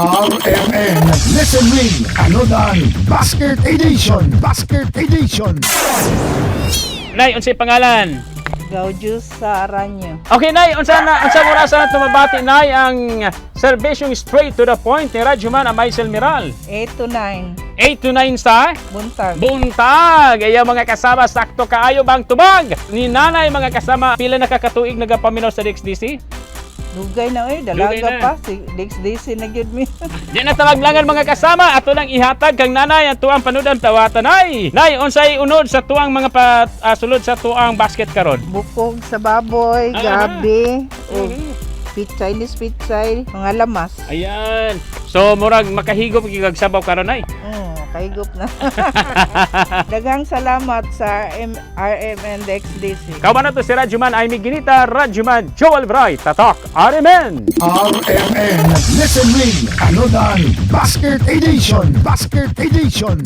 RMN Listen Ring Anodan Basket Edition. Basket Edition. Nay, unsay pangalan? Gaudius sa Aranyo. Okay, Nay, unsa na unsa oras na tumabati, Nay, ang serbisyong straight to the point ni Radyoman Amaisel Miral? 8 to 9. 8 to 9 sa Buntag. Buntag. Ayaw, mga kasama, sakto kaayo bang tubag ni nanay, mga kasama? Pila na kakatuig nagapaminaw sa DXDC? Dugay na oy, Dugay dalaga na. pa si DXDC na gyud mi. Di na tamaglangan, mga kasama, ato lang ihatag kang nanay ang tuang panudan tawatan ay. Nay, unsay unod sa tuang mga pa, sulod sa tuang basket karon? Bukog sa baboy, gabi, ug Chinese pichay, mga lamas. Ayan. So murag makahigop gyud sabaw karon, ay. Kahigop na. Daghang salamat sa RMN DXDC. Kauban na to si Radyoman Amy Ginita, Radyoman Joel Bray, Tatak RMN. RMN Listen Ring Anodan Basket Edition. Basket Edition.